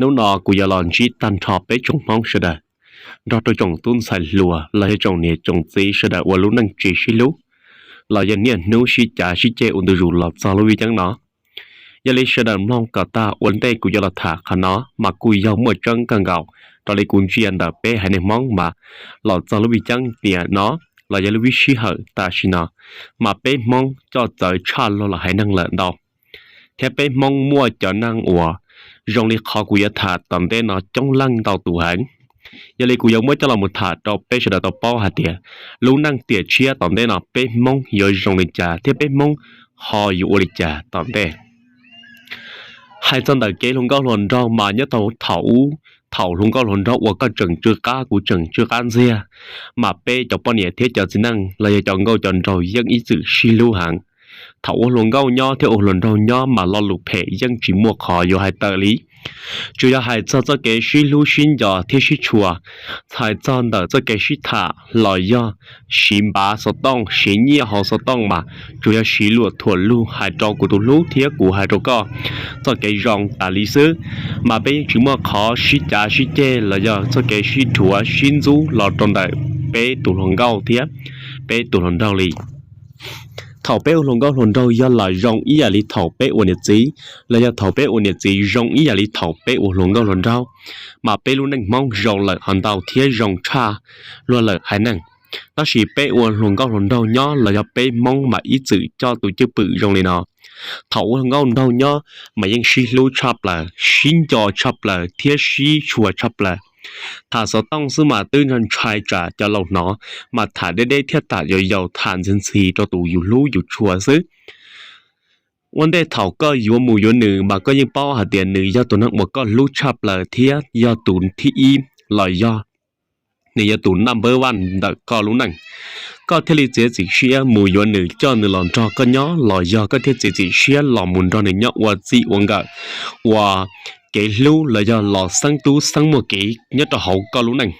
Hnub no kuv yuav los ntsib tag nrho peb tsoom Hmoob sawv daws, nrog rau tsoom tub ntxhais hluas los yog tsoom niam tsoom txiv sawv daws ua lub neej tsis sib hlub, los yog niaj hnub sib cav sib ceg ua ntu zus los txog lub vij ceeb no. Yog li sawv daws mloog kom tag, ua ntej kuv yuav los tham qhov no mas kuj yog muaj tseeb kawg nkaus. Raws li kuv ntsia ntawm peb haiv neeg Hmoob mas los txog lub vij ceeb tiam no los yog lub vib sij hawm tam sim no, mas peb Hmoob coj txawv tshaj luag lwm haiv neeg lawm ntau, thiab peb Hmoob muaj cov neeg uas zoo li qhov kuv yuav tham tom ntej no coob leej ntau tus heev. Yog li kuv yuav muab coj los mus tham rau peb sawv daws tau paub hais tias lub neej tiam tshiab tom ntej no peb Hmoob yuav zoo li cas thiab peb Hmoob ho yuav ua li cas tom ntej. Hais txog ntawm kev hluas nkauj hluas nraug mas nyob tau thaum ub, thaum hluas nkauj hluas nraug uas koj tseem tsw qab kuv tseem tsw qab ntxiag, mas peb cov poj niam thiab cov txiv neej los yog cov nkauj cov nraug yeej ib txwm sib hlub heev. Thaum ua hluas nkauj nyob thiab ua hluas nraug nyob mas lo lus phem yeej tsis muaj qhov yuav hais tawm li. Tsuas yog hais txog txoj kev sib hlub sib nco thiab sib tshua, hais txog ntawm txoj kev sib tham los yog siv npav xov tooj siv nyiaj hauv xov tooj mas tsuas yog siv luam thuam lug hais rau kuv tus hlub thiab kuv hais rau koj txoj kev zoo tas li xwb, mas peb yeej tsis muaj qhov sib cav sib ceg los yog txoj kev sib rhuav sib ntxub los rau ntawm peb tus hluas nkauj thiab peb tus hluas nraug li. Thaum peb ua hluas nkauj hluas nraug yog lam zoo ib yam li thaum peb ua niam txiv, los yog thaum peb ua niam txiv zoo ib yam li thaum peb ua hluas nkauj hluas nraug, mas peb lub neej Hmoob zoo lawm ho ntau thiab zoo tshaj luag lwm haiv neeg. Tab sis peb ua hluas nkauj hluas nraug nyob los yog peb Hmoob mas ib txwm coj tus cwj pwm zoo li no. Thaum ua hluas nkauj nraug nyob mas yeej sib hlub tshaj plaws, sib nco tshaj plaws thiab sib tshua tshaj plaws. Tham xov tooj xwb mas twb ntshai tsam cov laus hnov, mas tham deb deb thiab tham yaus yaus tham ntxhi ntxhi rau tus yus hlub yus tshua xwb. Ua ntej thaum koj yuav mus yuav nws mas koj yeej paub hais tias nws yog tus neeg uas koj hlub tshaj plaws thiab yog tus thib ib los yog nws yog tus number one ntawm koj lub neej. Koj thiaj li txiav txim siab mus yuav nws, coj nws los nrog koj nyob los yog koj thiaj txiav txim siab los mus nrog nws nyob ua txij ua nkawm, ua kev hlub los yog los xeeb tub xeeb muaj kev nyob rau hauv koj lub neej.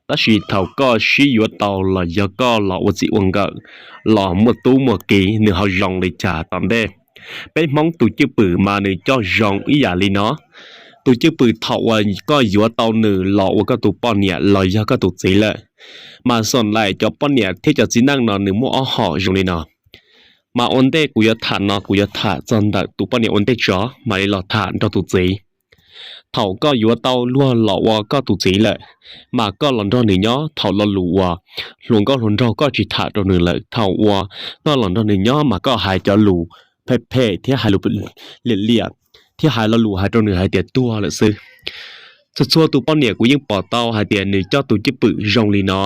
Tab sis thaum koj sib yuav tau los yog koj los ua txij ua nkawm, los muaj tub muaj kiv, nws ho zoo li cas tom ntej? Peb Hmoob tus cwj pwm mas nws coj zoo ib yam li no. Tus cwj pwm thaum uas koj yuav tau nws los ua koj tus poj niam los yog koj tus txiv lawm, mas xam laim cov poj niam thiab cov txiv neej no nws muaj ob hom zoo li no. Mas ua ntej kuv yuav tham no kuv yuav tham txog ntawm tus poj niam ua ntej tso mam li los tham nrog tus txiv. Thaum koj yuav tau luag los ua koj tus txiv lawm, mas koj los nrog nws nyob, thaum lo lus uas hluas nkauj hluas nraug koj tsis tham rau nws lawm, thaum uas koj los nrog nws nyob mas koj hais cov lus phem phem thiab hais lus liam liam, thiab hais lo lus hais rau nws hais tias tuag lawm xwb. Txhua txhua tus poj niam kuv yeej pom tau hais tias nws coj tus cwj pwm zoo li no.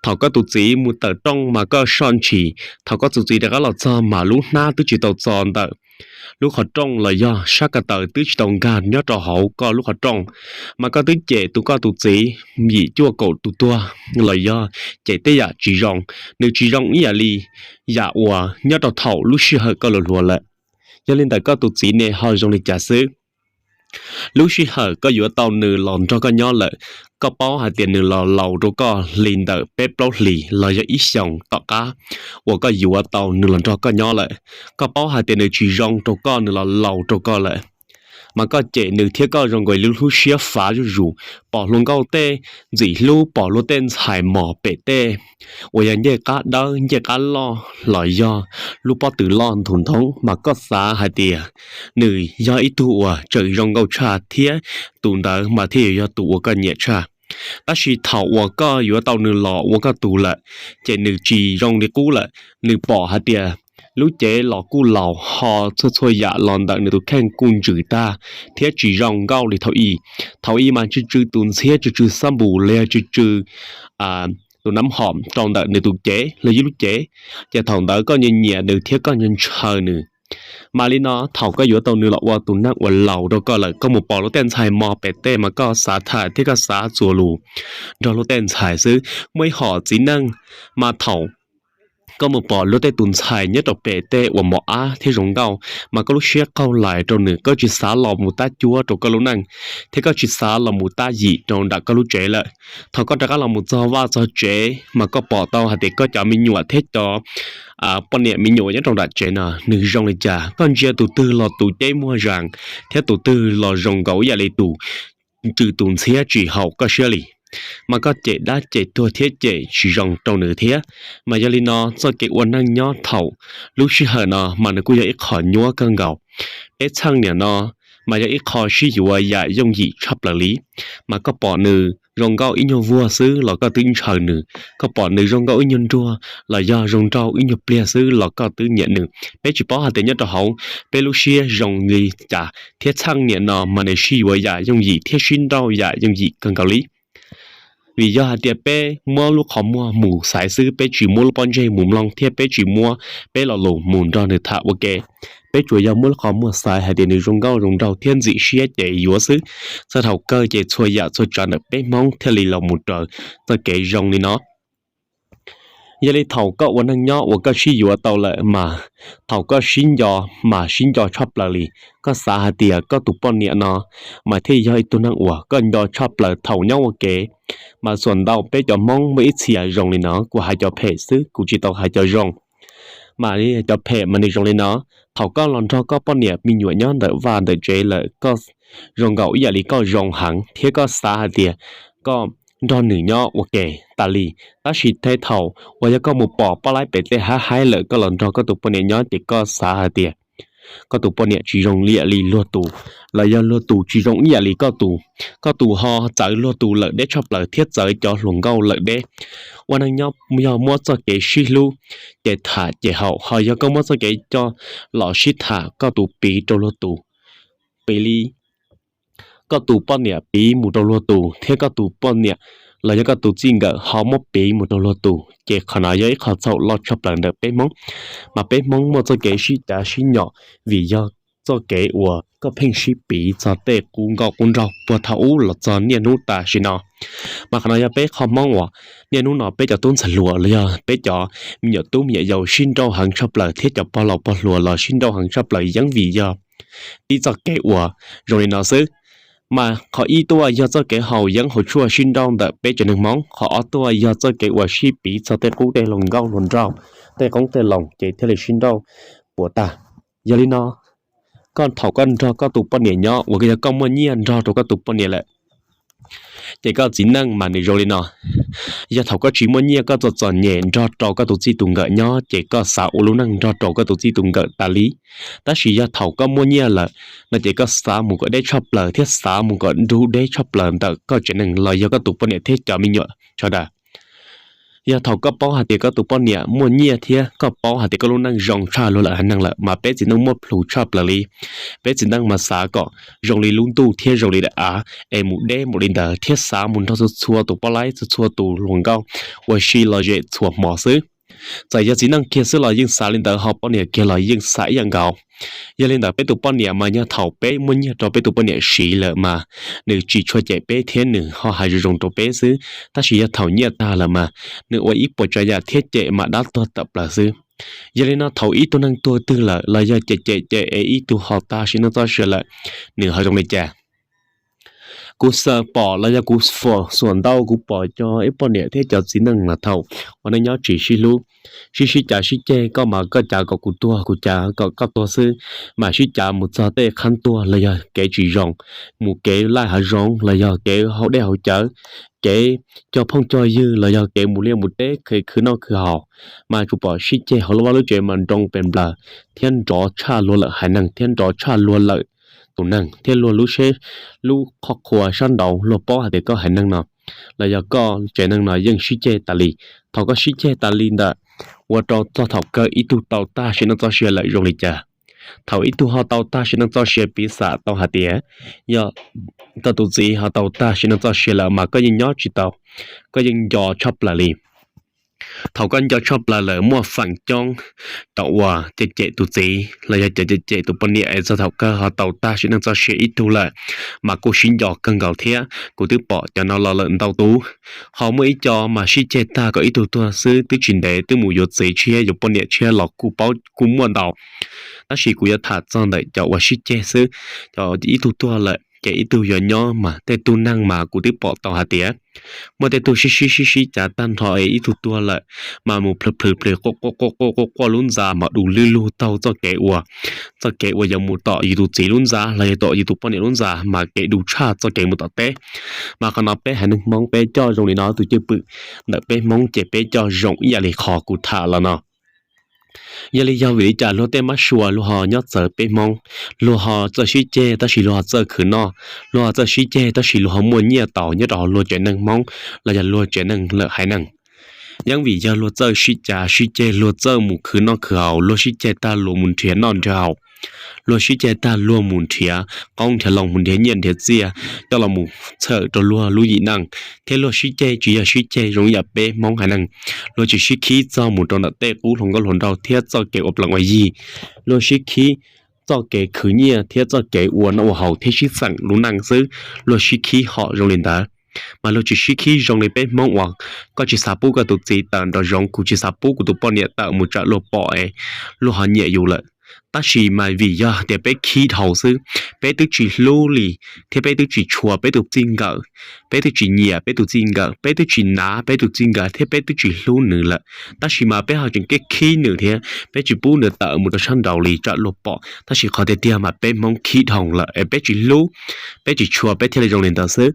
Thaum koj tus txiv mus tawm rooj mas koj soj ntshis, thaum koj tus txiv rov qab los txog mas lub hnab twb tsis tau txo ntawm lub qhov rooj los yog sab ko taw twb tsis tau nkag nyob rau hauv koj lub qhov rooj, mas koj twb cem tus koj tus txiv yim cuaj kaum tus tuag los yog cem tej yam tsis zoo. Nws tsis zoo ib yam li yam uas nyob rau thaum lub sij hawm koj hluas hluas lawm. Yog li ntawd koj tus txiv ne ho zoo li cas xwb? Lub sij hawm koj yuav tau nws los nrog koj nyob lawm, koj paub hais tias nws los laus rau koj li ntawm peb plaub hlis los yog ib xyoos tom qab uas koj yuav tau nws los nrog koj nyob lawm. Koj paub hais tias nws tsis zoo rau koj, nws los laus rau koj lawm, mas koj cem nws thiab koj zoo nkaus li lub siab fav zuj zus, pom hluas nkauj tej ntxim hlub, pom luag tej ntxhais mos pem tej uas yog ncej qab dawb ncej qab loj los yog lub pob tw loj ntug ntoo, mas koj xav hais tias nws yog ib tug uas tseem zoo nkauj tshaj thiab tus ntawd mas thiaj yuav yog tus uas koj nyiam tshaj. Tab sis thaum uas koj yuav tau nws los ua koj tus lawm, ces nws tsis zoo li qub lawm. Nws pom hais tias lub cev los kuj laus ho txhua txhua yam los ntawm nws tus kheej kuj ntsws tag thiab tsis zoo nkauj li thaum ub. Thaum ub mas tsw tsw tus ntxhiab, tsw tsw xab npus los yog tsw tsw tus nab hom rau ntawm nws tus cev los yog lub cev, ces thaum ntawd koj nyiam nyiam nws thiab koj ntshaw nws. Mas li no thaum koj yuav tau nws los ua tus neeg uas laus rau koj lawm, koj mus pom luag tej ntxhais mos pem tej mas koj xav tham thiab koj xav txuas lus nrog luag tej ntxhais xwb. Muaj ib hom txiv neej mas thaum koj mus pom luag tej tus ntxhais nyob rau pem tej uas mos ab thiab zoo nkauj, mas koj lub siab qaug lais rau nws, koj tsis xav los mus tab cuab rau koj lub neej, thiab koj tsis xav los mus tab yim rau nram koj lub tsev lawm. Thaum koj rov qab los mus txog vaj txog tsev mas koj pom tau hais tias koj cov me nyuam thiab cov poj niam me nyuam nyob rau nram tsev no nws zoo li cas, koj ntsia tus twg los tus ceb muag zas, thiab tus twg los zoo nkaus ib yam li tus tsw tus ntxhiab tsis haum koj siab li. Mas koj cem dab cem tuag thiab cem tsis zoo rau nws thiab. Mas yog li no txoj kev ua neej nyob thaum lub sij hawm no mas nws kuj yog ib qho nyuaj kawg nkaus. Peb txheej niam no mas yog ib qho sib yuav yam yooj yim tshaj plaws li. Mas koj pom nws zoo nkauj ib nyuag vuag xwb los koj twb ntshaw nws, koj pom nws zoo nkauj ib nyuag nruag los yog zoo nraug ib nyuag pliag xwb los koj twb nyiam nws. Peb tsis paub hais tias nyob rau hauv peb lub siab zoo li cas, thiab txheej niam no mas nws sib yuav yam yooj yim thiab sib nrauj yam yooj yim kawg nkaus li. Vim yog hais tias peb muab lub qhov muag mus xaiv xwb, peb tsis muab lub pob ntseg mus mloog thiab peb tsis muab peb lo lus mus nrog nws tham ua ke. Peb tsuas yog muab lub qhov muag xaiv hais tias nws zoo nkauj zoo nraug thiab ntxim siab ces yuav xwb. Txog thaum kawg ces txhua yam txhua tsav ntawm peb Hmoob thiaj li los mus raws txoj kev zoo li no. Yog li thaum koj ua neej nyob uas koj sib yuav tau lawm mas thaum koj sib nco mas sib nco tshaj plaws li. Koj xav hais tias koj tus poj niam no mas thiaj yog ib tug neeg uas koj nco tshaj plaws thaum nyob ua ke. Mas xuam ntau peb cov Hmoob muaj ib txhia zoo li no, kuv hais cov phem xwb kuv tsis tau hais cov zoo. Mas cov phem mas nws zoo li no, thaum koj los nrog koj poj niam me nyuam nyob ntawm vaj ntawm tsev lawm koj zoo nkaus ib yam li koj zoo heev thiab koj xav hais tias koj nrog nws nyob ua ke tas li. Tab sis tej thaum uas yog koj mus pom poj laib pem tej haib haib lawm koj los nrog koj tus poj niam nyob ces koj xav hais tias koj tus poj niam tsis zoo ib yam li luag tus, los yog luag tus tsis zoo ib yam li koj tus. Koj tus ho txawv luag tus lawm deb tshaj plaws thiab txawv cov hluas nkauj lawm deb. Ua neej nyob yog muab txoj kev sib hlub ces tham ces haum, ho yog koj muab txoj kev coj los sib tham koj tus piv rau luag tus, piv li koj tus poj niam piv mus rau luag tus thiab koj tus poj niam los yog koj tus txij nkawm ho muab piv mus rau luag tus, ces qhov no yog ib qho txhaum loj tshaj plaws ntawm peb Hmoob. Mas peb Hmoob muaj txoj kev sib cav sib nyom vim yog txoj kev uas koj pheej sib piv txog tej qub nkauj qub nraug puag thaum ub los txog niaj hnub tam sim no. Mas qhov no yog peb qhov Hmoob uas niaj hnub no peb cov tub ntxhais hluas los yog peb cov me nyuam tub me nyuam yaus sib nrauj heev tshaj plaws thiab cov pog laus pog hluas los sib nrauj heev tshaj plaws yeej vim yog tib txoj kev uas zoo li no xwb. Mas qhov ib tuaj yog txoj kev haus yeeb haus tshuaj sib nrauj ntawm peb tsev neeg Hmoob, qhov ob tuaj yog txoj kev uas sib piv txog tej qub tej hluas nkauj hluas nraug, tej qoob tej loo ces thiaj li sib nrauj puas tag. Yog li no, koj thaum koj nrog koj tus poj niam nyob uas yog koj muaj nyiaj nrog rau koj tus poj niam lawm ces koj txiv neej mas nws zoo li no. Yog thaum koj tsis muaj nyiaj koj txom txom nyem nrog rau koj tus txij tus nkawm nyob ces koj xav ua lub neej nrog rau koj tus txij tus nkawm tas li. Tab sis yog thaum koj muaj nyiaj lawm no ces koj xav mus kom deb tshaj plaws thiab xav mus kom nrug deb tshaj plaws ntawm koj tsev neeg los yog koj tus poj niam thiab cov me nyuam sawv daws. Yog thaum koj paub hais tias koj tus poj niam muaj nyiaj thiab koj paub hais tias koj lub neej zoo tshaj luag lawm haiv neeg lawm mas peb txiv neej muaj plhus tshaj plaws li. Peb txiv neej mas xav kom zoo li lub ntuj thiab zoo li daim av es mus deb mus li ntawd thiab xav mus nrog txhua txhua tus poj laib txhua txhua tus hluas nkauj ua si lom zem txhua hmo xwb. Txawm yog txiv neej kiag xwb los yeej xav li ntawd, ho poj niam kiag los yeej xav ib yam nkaus. Yog li ntawd peb tus poj niam mas yog thaum peb muaj nyiaj rau peb tus poj niam siv lawm mas nws tsis tshua cem peb thiab nws ho hais zoo zoo rau peb xwb. Tab sis yog thaum nyiaj tag lawm mas nws ua ib puas tsav yam thiab cem mas dab tuag tawm plaws xwb. Yog li no thaum ib tug neeg tuag twg lawm los yog cem cem cem es ib tug ho tag sim neej txoj sia lawm, nws ho zoo li cas? Kuv xav pom los yog kuv xuam ntau kuv pom cov ib poj niam thiab cov txiv neej mas thaum ua neej nyob tsis sib hlub, sib sib cav sib ceg, koj mas koj cav kom kuv tuag kuv cav kom koj tuag xwb, mas sib cav mus txog tej qhab tuag los yog kev tsis zoo, mus kev laij hav zoov los yog kev hauv dej hauv cawv, kev cog phooj cog ywg los yog kev mus liaj mus teb kev khwv noj khwv haus, mas tsuas pom sib ceg hauv lub vaj lub tsev mas nroo pes nplaws thiab nrov tshaj luag lawm haiv neeg thiab nrov tshaj luag lawm tus neeg thiab luag lub seb lub qhov qhua sab nraud luag paub hais tias koj haiv neeg no los yog koj tsev neeg no yeej sib ceg tas li. Thaum koj sib ceg tas li ntawm ua rau txog thaum kawg ib tug tau tag sim neej txoj sia lawm zoo li cas? Thaum ib tug ho tau tag sim neej txoj sia piv xam tau hais tias yog koj tus txiv ho tau tag sim neej txoj sia lawm mas koj yeej nyob tsis tau, koj yeej nco tshaj plaws li. Thaum koj nco tshaj plaws lawm muaj feem coob cov uas cem cem tus txiv los yog cem cem tus poj niam es txog thaum kawg ho tau tag sim neej txoj sia ib tug lawm, mas kuj sib nco kawg nkaus thiab. Kuv twb pom cov no los lawm ntau tus, ho muaj ib co mas sib ceg tag kom ib tug tuag xwb twb tsis ntev twb mus yuav txiv tshiab yuav poj niam tshiab los kuj paub kuj muaj ntau. Tab sis kuv yuav tham txog ntawm cov uas sib ceg xwb, cov ib tug tuag lawm ces ib tug yuav nyob mas tej tug neeg mas kuv twb pom tau hais tias muaj tej tug sib sib sib sib cav tag nrho es ib tug tuag lawm, mas mus plhws plhws plhws quaj quaj quaj quaj quaj quaj lub ntxa mas du lwj lug taug txoj kev ua, txoj kev uas yuav mus tom yus tus txiv lub ntxa los yog tom yus tus poj niam lub ntxa mas kev du tshaj txoj kev mus tom teb. Mas qhov no peb haiv neeg Hmoob peb coj zoo li no tus cwj pwm ntawm peb Hmoob ces peb coj zoo ib yam li qhov kuv tham los no. Yog li yog vim li cas luag tej mab sua luag ho nyob txawv peb Hmoob, luag ho txawj sib ceg tab sis luag ho txawj khwv noj, luag ho txawj sib ceg tab sis luag ho muaj nyiaj tau nyob rau hauv luag tsev neeg Hmoob los yog luag tsev neeg lawm haiv neeg? Yeej vim yog luag txawj sib cav sib ceg, luag txawj mus khwv noj khwv haus, luag sib ceg tag luag mus nrhiav noj nrhiav haus, luag sib ceg tag luag mus nrhiav qoob nrhiav loo, mus nrhiav nyiaj nrhiav txiaj coj los mus txhawm rau luag lub yim neej, thiab luag sib ceg tsis yog sib ceg zoo ib yam peb Hmoob haiv neeg. Luag tsis sib khib txog mus rau ntawm tej qub hluas nkauj hluas nraug thiab txoj kev ua plees ua yi, luag sib khib txoj kev khwv nyiaj thiab txoj kev ua noj ua haus thiab sib xeem lub neej xwb, luag sib khib hom zoo li ntawd. Mas luag tsis sib khib zoo li peb Hmoob uas koj tsis xav pub koj tus txiv tawm nraum zoov, kuv tsis xav pub kuv tus poj niam tawm mus tsam luag pom es luag ho nyiam yus lawm. Tab sis mas vim yog tias peb khib dhau xwb, peb twb tsis hlub li, thiab peb twb tsis tshua peb tus txij nkawm, peb twb tsis nyiam peb tus txij nkawm, peb twb tsis nav peb tus txij nkawm thiab peb twb tsis hlub nws lawm, tab sis mas peb ho tseem kev khib nws thiab peb tsis pub nws tawm mus rau sab nraud li tsam luag pom. Tab sis qhov tiag tiag mas peb Hmoob khib dhau lawm es peb tsis hlub, peb tsis tshua peb thiaj li zoo li ntawd xwb.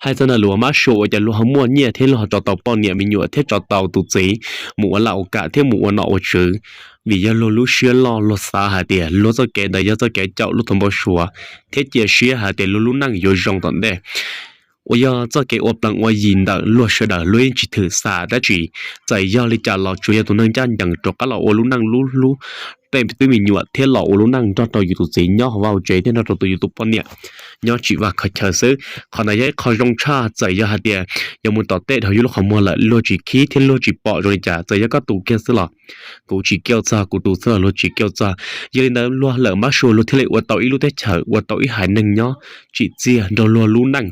Hais txog ntawm luag mab sua ua cas luag ho muaj nyiaj thiab luag ho tso tau poj niam me nyuam thiab tso tau tus txiv mus ua laj ua kam thiab mus ua nom ua tswv, vim yog luag lub siab loj luag xav hais tias luag txoj kev ntawd yog txoj kev caum luag tus npau suav, thiab cia siab hais tias luag lub neej yuav zoo tom ntej. Uas yog txoj kev ua plees ua yi ntawm luag sawv daws luag yeej tsis thwm xam dab tsi. Txawm yog li cas los tsuas yog tus neeg ncaj ncees rov qab los ua lub neej lub hlub tej tub me nyuam thiab los ua lub neej nrog rau yus tus txiv nyob hauv vaj hauv tsev thiab nrog rau tus yus tus poj niam nyob tsim vaj kho chaw xwb. Qhov ntawd yog ib qho zoo tshaj. Txawm yog hais tias yuav mus tom tej dhau yus lub qhov muag lawm luag tsis khib thiab luag tsis pom zoo li cas, txawm yog koj tus kiag xwb los kuv tsis kiu txog, kuv tus xwb los luag tsis kiu txog. Yog li ntawd luag lawm mab sua luag thiaj li ua tau ib lub teb chaws, ua tau ib haiv neeg nyob tsim txiaj nrog luag lub neej,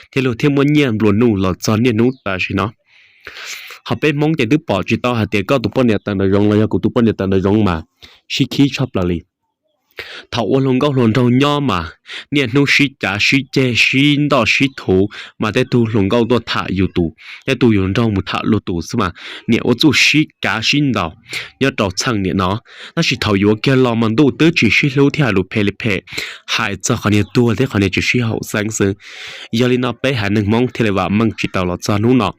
thiab luag thiaj muaj nyiaj nplua nuj los txog niaj hnub tam sim no. Ho peb Hmoob ces twb pom tsis tau hais tias koj tus poj niam tawm nraum zoov los yog kuv tus poj niam tawm nraum zoov mas sib khib tshaj plaws li. Thaum ua hluas nkauj hluas nraug nyob mas niaj hnub sib cav sib ceg sib ntoj sib thuv, mas tej tug hluas nkauj tuaj tham yus tus, tej tug hluas nraug mus tham luag tus xwb mas niam ua txuj sib cav sib ntaus nyob rau txheej niam no. Tab sis thaum yuav kiag los mas ntuj twb tsis sib hlub thiab hais lus phem li phem, hais txog qhov niag tuag thiab qhov niag tsis sib haum xeeb xwb. Yog li no peb haiv neeg Hmoob thiaj li vam meej tsis tau los txog hnub no.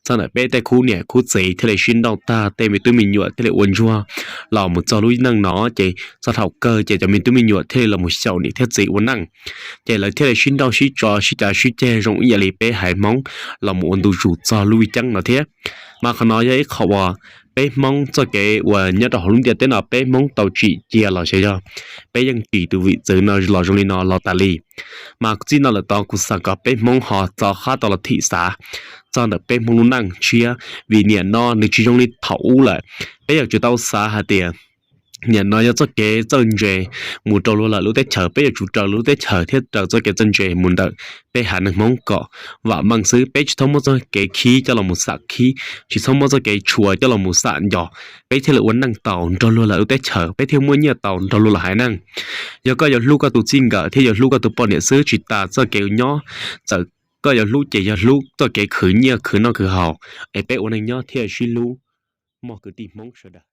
Txog ntawm peb tej khub niam khub txiv thiaj li sib nrauj tag, tej me tub me nyuam thiaj li ua ntsuag los mus txog lub neej no, ces txog thaum kawg ces cov me tub me nyuam thiaj li los mus xyaum niam thiab txiv ua neej, ces lawv thiaj li sib nrauj sib tso sib cav sib ceg zoo ib yam li peb haiv Hmoob los mus ua ntu zus txog lub vij ceeb no thiab. Mas qhov no yog ib qho uas peb Hmoob txoj kev uas nyob rau hauv lub ntiaj teb no peb Hmoob tau tsim cia los xyov yog peb yeej ris tus vim txwv no los zoo li no los tas li. Mas txij no lawm tod kuv xav kom peb Hmoob ho txo qab tau los thim xav txog ntawm peb Hmoob lub neej tshiab, vim niam no nws tsis zoo li thaum ub lawm. Peb yuav tsum tau xav hais tias niam no yog txoj kev txawj ntse mus rau luag lawm lub teb chaws, peb yuav tsum raws lub teb chaws thiab raws txoj kev txawj ntse mus ntawm peb haiv neeg Hmoob kom vam meej xwb. Peb tsis txhob muab txoj kev khib coj los mus xam khib, tsis txhob muab txoj kev tshua coj los mus xam nco, peb thiaj li ua neej tau nrog luag lawm lub teb chaws, peb thiaj muaj nyiaj tau nrog luag lawm haiv neeg. Yog koj yuav hlub koj tus txij nkawm thiab yuav hlub koj tus poj niam xwb tsis tas txoj kev nyob, txawm koj yuav hlub ces yog hlub txoj kev khwv nyiaj khwv noj khwv haus, es peb ua neej nyob thiaj sib hlub. Mog kwv tij Hmoob sawv daws.